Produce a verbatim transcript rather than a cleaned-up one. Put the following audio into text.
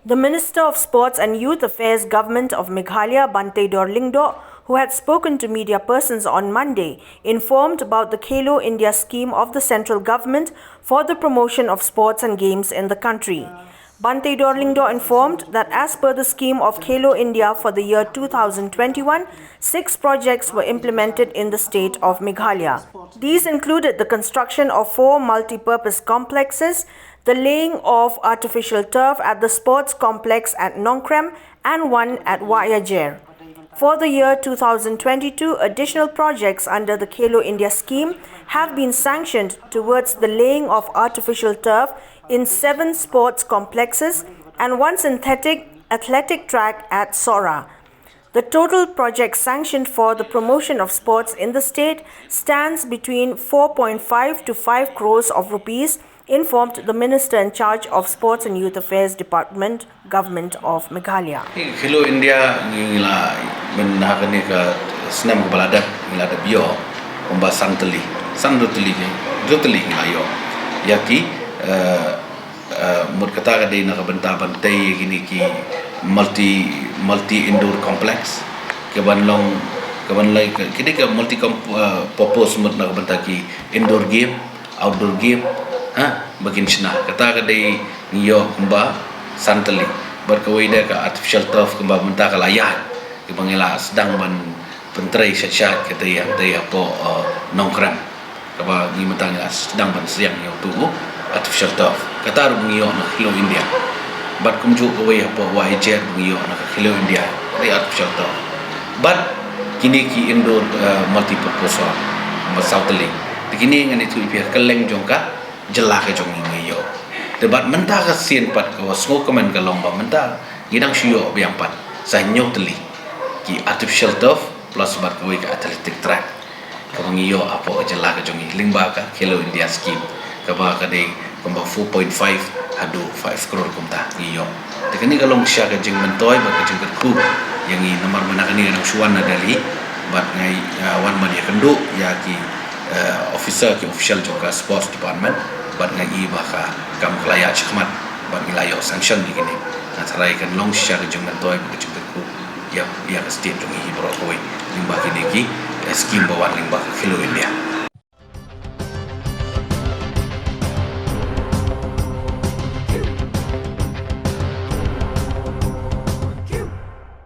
The Minister of Sports and Youth Affairs, Government of Meghalaya, Banteidor Lyngdoh, who had spoken to media persons on Monday, informed about the Khelo India scheme of the central government for the promotion of sports and games in the country. Banteidor Lyngdoh informed that as per the scheme of Khelo India for the year two thousand twenty-one, six projects were implemented in the state of Meghalaya. These included the construction of four multi-purpose complexes, the laying of artificial turf at the sports complex at Nongkrem and one at Wahiajer. For the year two thousand twenty-two, additional projects under the Khelo India scheme have been sanctioned towards the laying of artificial turf in seven sports complexes and one synthetic athletic track at Sohra. The total project sanctioned for the promotion of sports in the state stands between four point five to five crores of rupees, informed the Minister in charge of Sports and Youth Affairs Department, Government of Meghalaya. Khelo India ngi la mynta ha kane ka snem kaba la dep ngi la dep ïoh kumba san tylli, san dui tylli, dui tylli ngi la ïoh. Ïa ki, eh, eh, mut kata ka dei na ka bynta ban tei kine ki multi, multi indoor complex, ki ban long, ki ban lai, ki dei ka multi com-, eh, purpose mut na ka bynta ki indoor game, outdoor game, ha, ba kin shna. Kata ka dei ngi ïoh kumba san tylli. Bad kawei de ka artificial turf kumba mynta ka la ïaid, kiba ngi la sdang ban pyntrei sha sha kata ïa, kata ïa hapoh, eh, Nongkrem. Kaba ngi mynta ngi la sdang ban sdang ïa utu u artificial turf. Kata ruh ngi ïoh na Khelo India. Bad kumjuh kawei hapoh Wahiajer ngi ïoh na ka Khelo India, kata artificial turf. Bad kine ki indoor, eh, multi-purpose hall, kumba saw tylli. Te kine ngan ïathuh ïa phi ha kylleng jong ka jylla ka jong ngi ngi ïoh. Te bad mynta ka sien pat kaba sngewkmen ka long ba mynta ngi dang shu ïoh biang pat sa hynñiew tylli ki artificial turf plus bad kawei ka athletic track, kaba ngi ïoh hapoh ka jylla ka jong ngi lyngba ka Khelo India scheme, kaba ka dei kumba four point five haduh five crore kumta ngi ïoh. Te kane ka long shisha ka jingmyntoi bad ka jingkyrkhu ïa ngi namar mynta kane ngi dang shu wan na Delhi bad ngi, ah, wan ban ïakynduh ïa ki, eh, officer, ki official jong ka sports department, bad ngi i ba ka kam ka la ïaid shakhmat bad ngi la ïoh sanction ïa kine. Nga tharai kan long shisha ka jingmyntoi bad ka jingkyrkhu ïa, ïa ka state jong ngi hi baroh kawei lyngba kine ki, eh, scheme ba wan lyngba ka Khelo India.